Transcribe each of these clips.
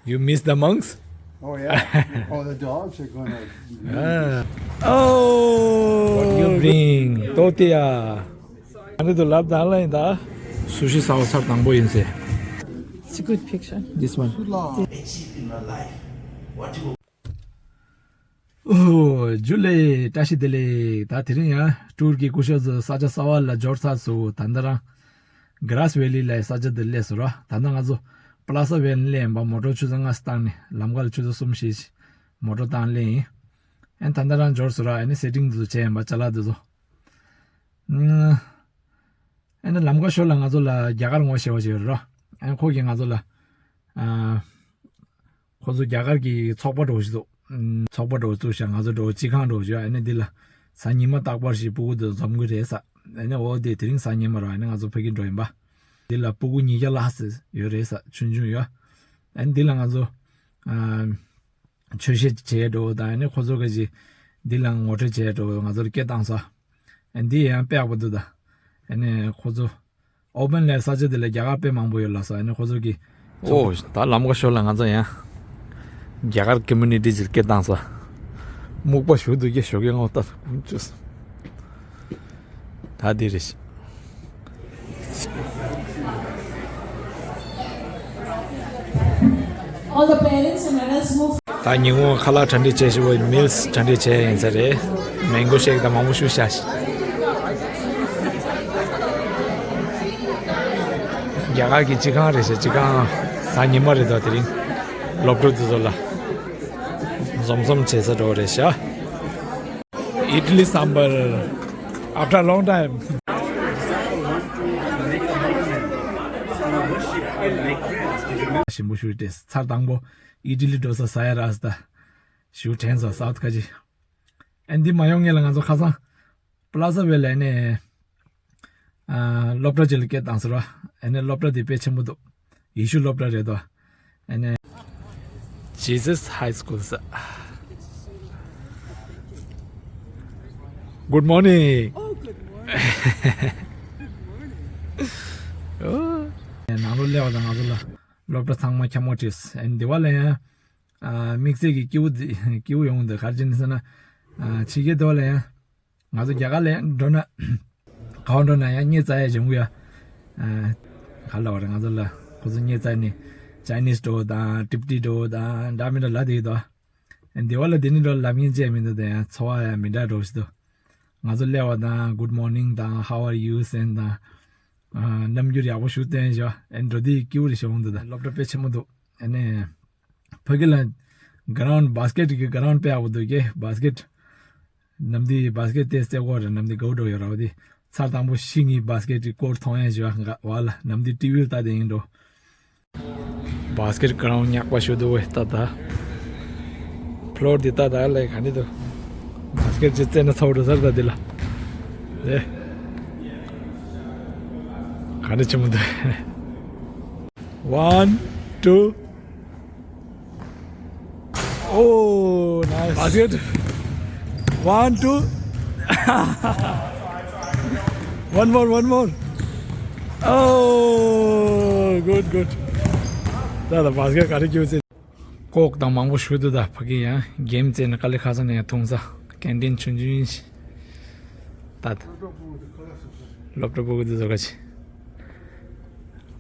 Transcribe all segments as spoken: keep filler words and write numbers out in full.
You miss the monks? Oh, yeah. Oh, the dogs are gonna Ah. Oh, what you bring? Tortilla. ཨ་ནི་དུ་ལབ་དང་ལ་ཡིན་ད། སུ་ཤི་ཟ་བ་ཚར་དང་པོ་ཡིན་ཟེར། It's a good picture. This one. ཨོ། ཇུ་ལེ། བཀྲ་ཤིས་བདེ་ལེགས། ད་དེ་རིང་ཡང་ཊུར་གྱི་སྐུ་ཞབས་ཚོ་ས་ཆ་གསར་པ་ལ་འབྱོར་ཚར་སོང་། ད་ལྟ་རང་གྷ་རཱས་ཝེ་ལི་ལ་ས་ཆ་འདིར་སླེབས་སོང་ར། ད་ལྟ་ང་ཚོ་པ་ལ་ས་ཝེ་ལི་སླེབས་ཡིན་པ། མོ་ཊ་ཆུ་ཚོད་ལྔ་བཏང་ནས་ལམ་ཁ་ལ་ཆུ་ཚོད་གསུམ་བཞི་མོ་ཊ་བཏང་སླེབས་ཡིན། ཨན་ད་ལྟ་རང་འབྱོར་སོང་ར། ཨ་ནི་སེ་ཊིང་འདི་ཚོ་བྱས་ཡིན་པ། ཅ་ལག་འདི་ཚོ། ཨ་ཨ་ནི་ལམ་ཁ་ཞོར་ལ་ང་ཚོ་ལ་རྒྱ་གར་ངོ་ཤེས་པ་ཞིག་ཡོད་རེད་ར། ཨ་ནི་ཁོ་གིས་ང་ཚོ་ལ། ཨ། ཁོ་ཚོ་རྒྱ་གར་གྱི་ཚོགས་པ་འདྲ་བོ་ཞིག་འདུག་ཨ་ཚོགས་པ་འདྲ་བོ་བཙུགས་ཤག་ང་ཚོ་འདྲ་བོ་སྤྱི་ཁང་འདྲ་བོ་ཞིག་ཡོད། ཨ་ནི་འདི་ལ་གཟའ་ཉི་མ་རྟག་པར་ཞིག་སྤུ་གུ་དེ་འཛོམས་གི་རེད་ས། ཨ་ནི་འོ་དེ་དེ་རིང་གཟའ་ཉི་མ་ར། ཨ་ནི་ང་ཚོ་ཕ་གི་འགྲོ་ཡིན་པ། འདི་ལ་སྤུ་གུ་ཉིས་བརྒྱ་ལྷག་ཙམ་ཡོད་རེད་ས། ཆུང་ཆུང་ཡོད། ཨ་ནི་འདི་ལ་ང་ཚོ། ཨ། ཆོས་བཤད་བྱས་འགྲོ་དང་། ཨ་ནི་ཁོ་ཚོ་ག་ཅིག་འདི་ལ་ངོ་སྤྲོད་བྱས་འགྲོ། ང་ཚོར་སྐད་བཏང་ས། ཨ་འདི་ཡང་དཔེ་ཡག་པོ་འདུག་ད། ཨ་ནི་ཁོ་ཚོ་ཨོ་བན་ལ་ས་ཆ་འདི་ལ་རྒྱ་གར་དཔེ་མང་པོ་ཡོད་ལ་ས། ཨ་ནི་ཁོ་ཚོ་གི། ཨོ། ད་ལམ་ཁ་ཞོར་ལ་ང་ཚོ་ཡང་རྒྱ་གར་ཀོ་མུ་ནི་ཊི་ཅིག་སྐད་བཏང་ས། སྨུག་པ་ཞུ་འདུག་གི་ཞོགས་ཀས་ངོ་ལྟ་ཀུན་བཅོས། ད་འདི་རེད། All the parents and adults move. ད་ཉིན་གུང་ཁ་ལག་གྲ་སྒྲིག་བྱས་ཞུ་བའི་མིལ་སི་གྲ་སྒྲིག་བྱས་ཡིན་ས་རེད། མེང་གོ་ཤེག་དང་མང་པོ་ཞུ་ཤག་རྒྱ་གར་གྱི་སྤྱི་ཁང་རེད་ཤག་སྤྱི་ཁང་། གཟའ་ཉི་མ་རེད་དོ། དེ་རིང་སློབ་ཕྲུག་དེ་ཚོ་ལ་འཛོམས་འཛོམས་བྱེད་ས་འགྲོ་རེད་ཤག Idli sambar after a long time. ཞིམ་པོ་ཞུ་དེ་ཚར་དང་པོ་ཨི་ཌི་ལི་ཌོ་ས་ཟ་ཡ་རག་སོང་ད། ཞུ་དྲན་སོང་སའུ་ཐི་ཁ་ཅིག་ཨ་འདི་མ་ཡོང་ངེས་ལ་ང་ཚོ་ཁ་སང་པ་ལ་ས་ཝེ་ལ་ནས། ཨ། སློབ་གྲྭ་ཅིག་ལ་སྐད་བཏང་ཟེར་བ། ཨ་ནི་སློབ་གྲྭ་དེ་དཔེ་ཆེན་པོ་འདུག་ཡེ་ཤུ་སློབ་གྲྭ་རེད་དོ། ཨ་ནི། Jesus High School ས། Good morning. Oh, good morning. Good morning. ཨོ། ནང་ལོགས་སླེབས་པ་དང་ང་ཚོ་ལ་སློབ་གྲྭ་ཚང་མ་འཁྱམ་པོ་བྲིས། ཨ་ནི་དེ་བ་ལ་ཡང་། ཨ། དམིགས་བསལ་གྱི་སྐྱིད་པོ་འདི་སྐྱིད་པོ་ཡོང་འདུག་ག་རེ་བྱས་ནས་ཟེར་ན། ཨ། ཕྱི་རྒྱལ་དེ་བ་ལ་ཡང་། ང་ཚོ་རྒྱ་གར་ལ་འགྲོ་ན། གང་འགྲོ་ན་ཡང་སྣེ་རྩ་ཡ་བྱུང་གི་ཡ། ཨ། ག་ལ་བར་ང་ཚོ་ལ་ཁོ་ཚོ་སྣེ་རྩ་ནས་ཅའི་ནིས་འགྲོ་དང་ཏིབ་ཏི་འགྲོ་དང་འདྲ་མི་འདྲ་ལ་དེ་དོ། འདི་བ་ལ་དེ་ནི་འགྲོ་ལབ་ངན་བྱས་མི་འདུག་དེ་ཡང་འཚོ་བ་ཡང་མི་འདྲ་འགྲོ་ཞིག་འདུག་ང་ཚོ་སླེབས་པ་དང་Good morning དང་How are you ཟེར་དང་། ཨ། རྣམ་འགྱུར་ཡག་པོ་ཞུ་སྟོན་ཞོ། ཨ་འགྲོ་དུས་སྐྱིད་པོ་རེ་ཞིག་འོང་འདུག་ད་སློབ་གྲྭ་དཔེ་ཆེན་པོ་འདུག་ཨ་ནི། ཕ་གི་ལ་གྷ་རའུན་ཌི་བྷ་སི་ཀེ་ཊི་གི་གྷ་རའུན་ཌི་དཔེ་ཡག་པོ་འདུག་གེ་བྷ་སི་ཀེ་ཊི། ནམ་དུས་བྷ་སི་ཀེ་ཊི་ཏེ་སེ་གོ་རེད། ནམ་དུས་གོ་འགྲོ་ཡོད་ར་བ་དེ། ཚར་དང་པོ་ཤི་ངི་བྷ་སི་ཀེ་ཊི་ཀོར་མཐོང་ཡ་ཞོ་ག་བ་ལ་ནམ་དུས་ཊི་ཝི་ལ་ལྟ་དེ་ཡིན་འགྲོ། བྷ་སི་ཀེ་ཊི་གྷ་རའུན་ཌི་ཉག་པ་ཞུ་འདུག་བས་ལྟ་ད། ཕློར་འདི་ལྟ་ད་ལས་ག་ནི་འདུག་བྷ་སི་ཀེ་ཊི་ཅི་རྩེ་ན་ཚ་བོ་འགྲོ་ས་རེད་ད་འདི་ལ། ལེ། ག་ནི་ཆེན་མོ་འདུག One, two. Oh, nice. Basket. One, two. One more, one more. Oh, good, good. ད་ད་བྷ་སི་ཀེ་ཊི་ག་རེ་ཁྱེར་ཟེར། ཀོག་དང་མང་པོ་ཞུ་འདུག་ད་ཕ་གི་ཡང་གེམ་རྩེ་ནས་དཀའ་ལས་ཁག་ས་ནས་ཡང་འཐུང་ས་ཀན་ཊིན་ཆུང་ཆུང་ཡིན་ཞིང་། ད་ད། སློབ་གྲྭ་ཕྲུ་གུ་འདི་ཚོ་ག་ཅི།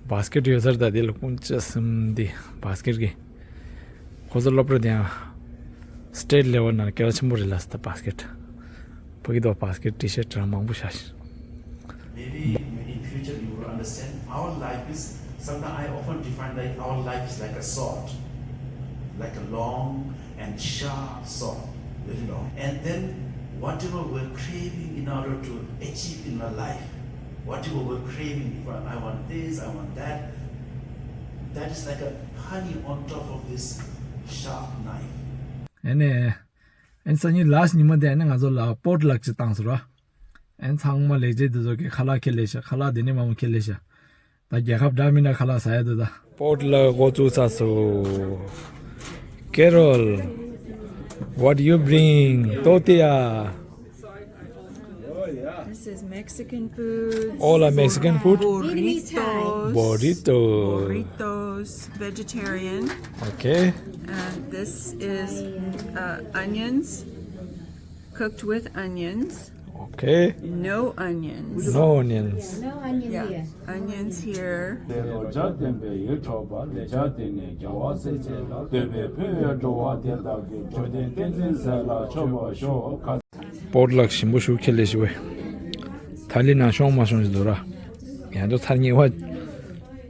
བྷ་སི་ཀེ་ཊི་ཡོད་ས་རེད་ད་འདི་ལ་ཀུན་ཅི་སེམས་འདི་བྷ་སི་ཀེ་ཊི་གི། ཁོ་ཚོ་སློབ་གྲྭ་དེ་ཡང་སི་ཊེ་ཊི་ལེ་ཝལ་ནང་སྐད་གྲགས་ཆེན་པོ་རེད་ལ་ས་ད་བྷ་སི་ཀེ་ཊི། ཕ་གི་དོ་བྷ་སི་ཀེ་ཊི་ཊི་ཤར་ཊི་རང་མང་པོ་ཤ་ཞིང་། Maybe in future you will understand our life is, sometimes I often define that our life is like a sword, like a long and sharp sword, very long. And then whatever we're craving in order to achieve in our life, whatever we're craving, if I, I want this, I want that, that is like a honey on top of this sharp knife. ཨ་ནི། ཨན་སང་ཉིན་ལཱ་སི་ཊི་ཉི་མ་དེ་ཨ་ནི་ང་ཚོ་ལ་པོ་ཊི་ལག་ཅིག་བཏང་ཟེར་བ། ཨན་ཚང་མ་ལེགས་བྱས་དེ་ཚོ་གི་ཁ་ལག་ཁྱེར་ལེ་ཤ། ཁ་ལག་དེ་ནས་མང་པོ་ཁྱེར་ལེ་ཤ། ད་རྒྱལ་ཁབ་འདྲ་མི་འདྲ་ཁ་ལག་ཟ་ཡ་འདུག་ད། པོ་ཊི་ལག་འགོ་བཙུགས་ཚར་སོང་། Carol, what you bring? Tortilla. This is Mexican food. All are Mexican food? Burritos. Burritos. Vegetarian. Okay. And this is uh, onions, cooked with onions. Okay. No onions. No onions. No onion. Yeah. Here. Onions here. དེ་ལོ་བརྒྱ་བསྟན་པའི་ཡིད་འཕྲོག་པ་ལས་བརྒྱ་བསྟན་ནས་རྒྱལ་བ་སྲས་བཅས་ལ་བསྟོད་པའི་ཕན་ཡོན་འགྲོ་བ་དེ་དག་གི་འབྱོར་ལྡན་བསྟན་འཛིན་ཟེར་ལ་མཆོད་པར་ཤོག་ཁ། པོར་ལག་ཞིམ་པོ་ཞུ་ཁྱེར་ལས་ཞི་བས། ཐ་ལི་ན་ཤོང་མ་ཤོང་ཞིག་འདུག་ར། ཡང་ཅོ་ཚར་ཉེ་བ།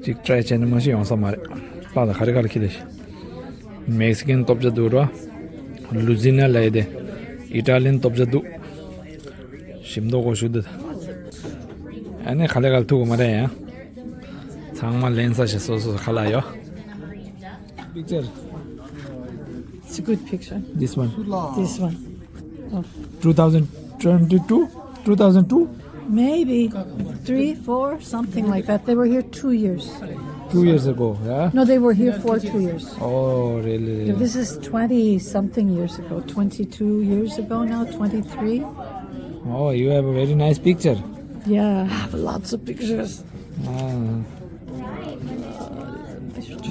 ཅིག་ཀྲའི་བྱས་ནས་མ་ཤི་ཡོང་ས་མ་རེད། པ་ད་ག་རེ་ག་རེ་ཁྱེར་ལས་ཞི། མེག་སི་ཀན་ལྟོ་ཆས་འདུག་ར། ལུ་ཛི་ན་ལ་ཡི་དེ། ཨི་ཊ་ལི་ཡན་ལྟོ་ཆས་འདུག་ཞིམ་མདོག་གོ་ཞུ་འདུག་ཨ་ནི་ག་ལེ་ག་ལེ་ཐུག་གི་མ་རེད་ཡང་། ཚང་མ་ལེན་ས་ཞིག་སོ་སོ་ག་ལ་ཡོད། Picture. It's a good picture. This one. This one. Oh. two thousand twenty-two? two thousand two? Maybe three, four, something like that. They were here two years. Two years ago, yeah? No, they were here for two years. Oh, really? This is twenty something years ago. twenty-two years ago now, twenty-three. Oh, you have a very nice picture. Yeah, I have lots of pictures. Ah.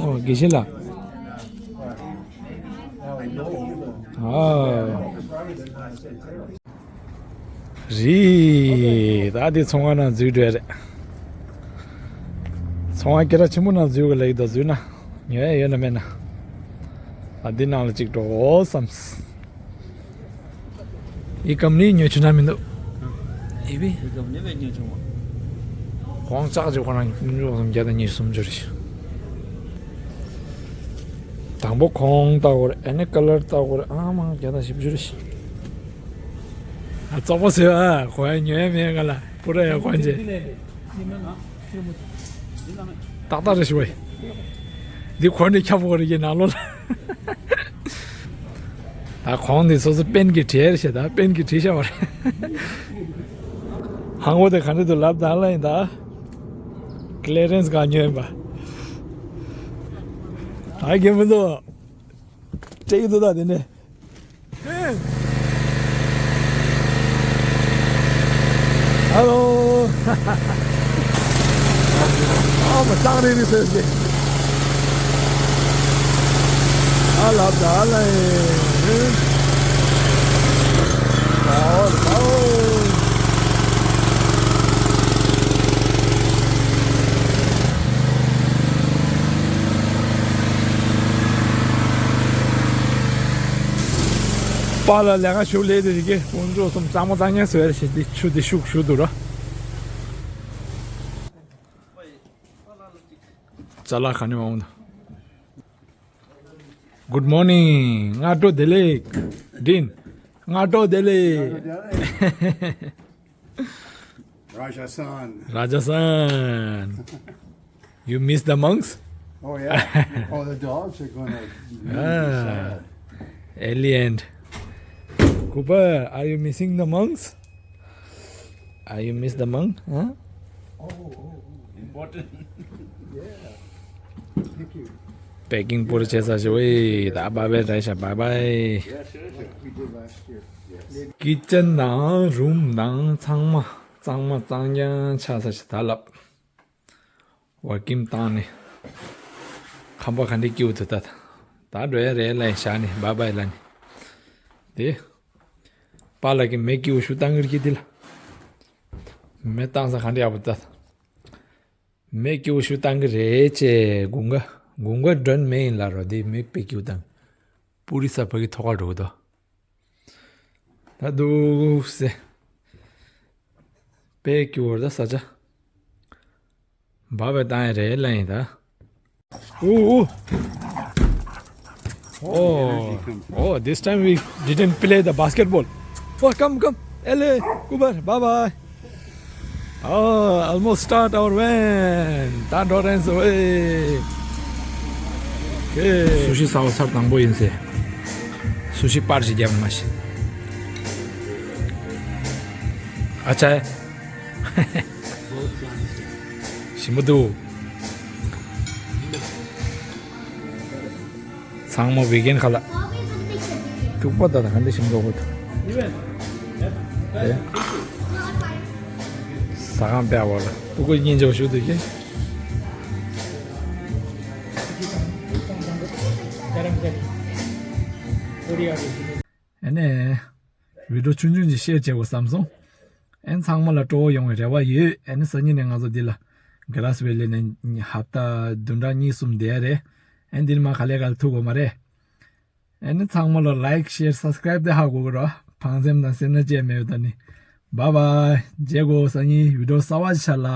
Oh, དགེ་བཤེས་ལགས། ཨ། རེད། ད་དེ་ཚོང་ཁང་ནང་འཛུལ་འགྲོ་ཡ་རེད། ཚོང་ཁང་སྐད་གྲགས་ཆེན་པོ་ནང་འཛུལ་གི་ལེགས་དོ་འཛུལ་ན། ཉོ་ཡ་ཡོད་ན་མེད་ན། ད་འདི་ནང་ལ་གཅིག་འགྲོ་བསམས། ཨི་ཀམ་ནི་ཉོ་ཆུ་ན་མི་འདུག་ཨི་བི། ཨི་ཀམ་ནི་བས་ཉོ་ཆུང་བ། གོང་ལྕགས་ཀྱི་ཁོ་རང་ཉིས་བརྒྱ་དང་ཉི་ཤུ་སུམ་ཅུ་རེད། དང་པོ་གོང་ལྟ་དགོས་རེད། ཨ་ནི་ཀ་ལར་ལྟ་དགོས་རེད། ཨ་མང་བརྒྱ་དང་བཞི་བཅུ་རེད། ཨ་བཙོག་པོ་ཟེར་བ་གོ་ཡ་ཉོ་ཡ་མེད་ག་ལ་པུ་ར་ཡ་གོན་ཅེ། ཏག་ཏག་རེད་ཞུ་བས། འདི་གོན་ནས་ཁྱབ་དགོས་རེད་ཀྱི་ནང་ལོགས་ལ། ད་གོང་འདི་སོ་སོ་པེན་གྱི་བྲིས་ཤག་ད་པེན་གྱི་བྲིས་ཤག་བ་རེད། ཧང་བོ་དེ་ག་འདྲ་འདུག་ལབ་དང་ལ་ཡིན་ད། ཀི་ལེ་རེན་སི་གང་ཉོས་ཡིན་པ། ད་རྒན་མི་འདུག་སྤྲད་ཀྱི་འདུག་ད་དེ་ནས། ཧེ། ཧ་ལོ། ཨ་མ་སང་རེ་རེ་སོས་ཏེ། ཨ་ལ་ད་ལ་ཨེ། ཨོ་ཨོ། པཱ་ལགས་ལས་ཀ་ཞུ་ལས་དེ་རིགས་ཀྱི་དཀོན་མཆོག་གསུམ་གཙང་མ་གཙང་རྐྱང་བཟོས་རེ་ཞེས་ཏེ་ཆུ་དེ་ཤུགས་ཞུ་འདུག་ར། ཅ་ལག་ག་ནས་མ་འོང་ད། Good morning. སྔ་དྲོ་བདེ་ལེགས། དྲིན། སྔ་དྲོ་བདེ་ལེགས། Raja-san. Raja-san. You miss the monks? Oh, yeah. Oh, the dogs are gonna really be Ah. sad. Ellie and Cooper, are you missing the monks? Are you miss the monk? Huh? Oh, oh, oh. Important. Yeah. Thank you. པེ་ཀིང་པུར་བྱས་ས་ཞིག་ཝེ་ད་བཱའི་བཱའི་རེད་ཤག་བཱའི་བཱའི། Yeah, sure, sure. We did last year. Yes. ཀི་ཅན་དང་རུམ་དང་ཚང་མ་གཙང་མ་གཙང་རྐྱང་ཆགས་ས་ཞིག་ད་ལབ། ཝ་ཀིང་བཏང་ནས། ཁང་པ་ག་འདྲས་སྐྱིད་པོ་འདུག་ད། ད་འགྲོ་ཡ་རེད་ལབ་བཞག་ནས་བཱའི་བཱའི་ལབ་ནས། དེ། པཱ་ལགས་ཀྱིས་མེ་སྐྱིད་པོ་ཞིག་བཏང་གི་རེད་ཀྱི་དེ་ལ། མེ་བཏང་ས་ག་འདྲས་ཡག་པོ་ད། མེ་སྐྱིད་པོ་ཞིག་བཏང་གི་རེད་ཅེས་དགུན་ཁ་དགུན་ཁ་སྒྲོན་མེ་ཡིན་ལ་རོ་དེ་མེ་དཔེ་སྐྱིད་པོ་བཏང་། པུ་རི་ས་ཕ་གི་ཐོག་ཁར་འགྲོ་གི་འདུག་ད་འདུག་སེ། དཔེ་སྐྱིད་པོ་རེད་ད་ས་ཆ། བཱའི་བཱའི་བཏང་ཡ་རེད་ལབ་ཡིན་ད། Ooh, ooh. Oh, oh, this time we didn't play the basketball. Oh, come, come. L A, Cooper, bye bye. Oh, almost start our van. ད་འགྲོ་རན་སོང་ཨེ། Okay. སུ་ཤི་ཟ་བ་ཚར་དང་པོ་ཡིན་ཟེར། སུ་ཤི་པར་ཞིག་རྒྱབ་མ་ཤི། ཨ་ཅེ། ཞིམ་པོ་འདུག་ཚང་མ་བི་གན་ཁ་ལག་ཐུག་པ་ད་ད་ག་འདི་ཞིམ་འདུག་གོ་ཐུག་ཨེ། ཟ་ཁང་པའི་བར་ལ་སྤུ་གུ་སྙིང་རྗེ་པོ་ཞིག་འདུག་གི་ཨ་ནི་བི་ཌིའོ་ཆུང་ཆུང་ཅིག་ཤེར་བྱེད་དགོས་བསམ་སོང་། ཨ་ནི་ཚང་མ་ལ་སྤྲོ་བོ་ཡོང་བའི་རེ་བ་ཡོད། ཨ་ནི་སང་ཉིན་ནས་ང་ཚོ་འདི་ལ་གྷི་ལཱ་སི་ཝེ་ལི་ནས་ཧབ་ཏ་བདུན་ཕྲག་གཉིས་གསུམ་བསྡད་ཡ་རེད། ཨ་ནི་འདི་ནས་མར་ག་ལེ་ག་ལེ་ཐུག་དགོས་མ་རེད། ཨ་ནི་ཚང་མ་ལ་ལའིཀ་ཤེར་སབ་སི་ཀ་རའིབ་དེ་ཧ་གོ་གི་རོ། ཕངས་སེམས་དང་སེར་སྣ་བཅས་མེད་པ་དང་ནི། བཱའི་བཱའི། མཇལ་གོ། སང་ཉིན་བི་ཌིའོ་གསར་བ་ཞིག་ལ།